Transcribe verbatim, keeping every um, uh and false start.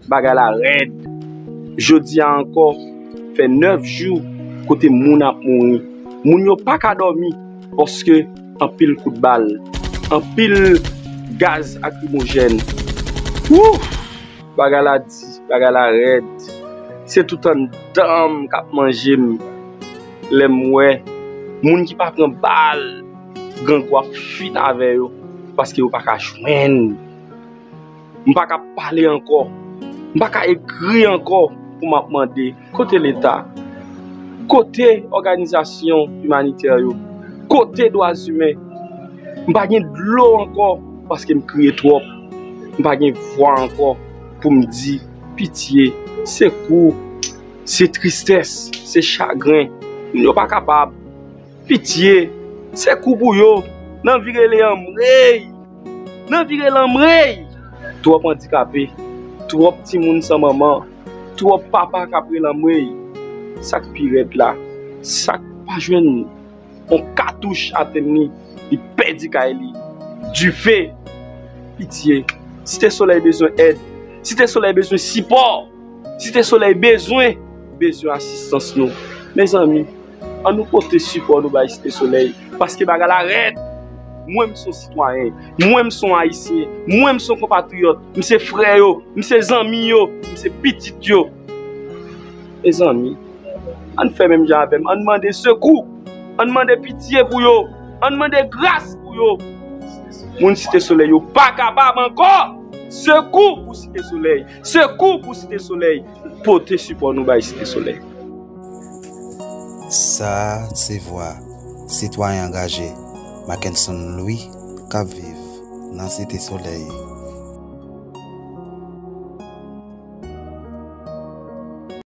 Bagay la rèd. Jodi a ankò, fè nèf jou kote moun ap mouri. Moun yo pa ka dòmi paske anpil kout bal, anpil gaz lakrimojèn. Wouh! Bagay la di, bagay la rèd. Se tout anndan m k ap manje m. Lè m wè moun ki pa pran bal, grangou ap fin avè yo paske yo pa ka jwenn. M pa ka pale ankò. M pa ka ekri ankò pou m ap mande kote Leta, kote òganizasyon imanitè yo, kote dwa imen. M pa gen dlo ankò paske m kriye twòp. M pa gen vwa ankò pou m di pitye, sekou, se tristès, se chagren. Moun yo pa kapab. Pitye, sekou pou yo. Nan vire le anmwey. Nan vire lanmwey. Twòp andikape, twòp timoun san manman, twòp papa k ap rele anmwey. Sa k pi rèd la, sa k pa jwenn yon katouch atenn li, li pèdi kay li. Dife, pitye. Site Solèy bezwen èd. Site Solèy bezwen sipò. Site Solèy bezwen, bezwen asistans nou. Mezanmi, ann nou pote sipò nou bay Site Solèy, paske bagay la rèd. Mwen, m se yon sitwayen. Mwen, m se yon Ayisyen. Mwen, m se yon konpatriyòt. M se frè yo. M se zanmi yo. M se pitit yo. Mezanmi, ann fè menm jan avè m. Ann mande sekou. Ann mande pitye pou yo. Ann mande gras pou yo. Moun Site Solèy yo pa kapab ankò. Sekou pou Site Solèy. Sekou pou Site Solèy. Pote sipò nou bay Site Solèy. Sa a se vwa sitwayen angaje Mackenson Louis k ap viv nan Site Solèy.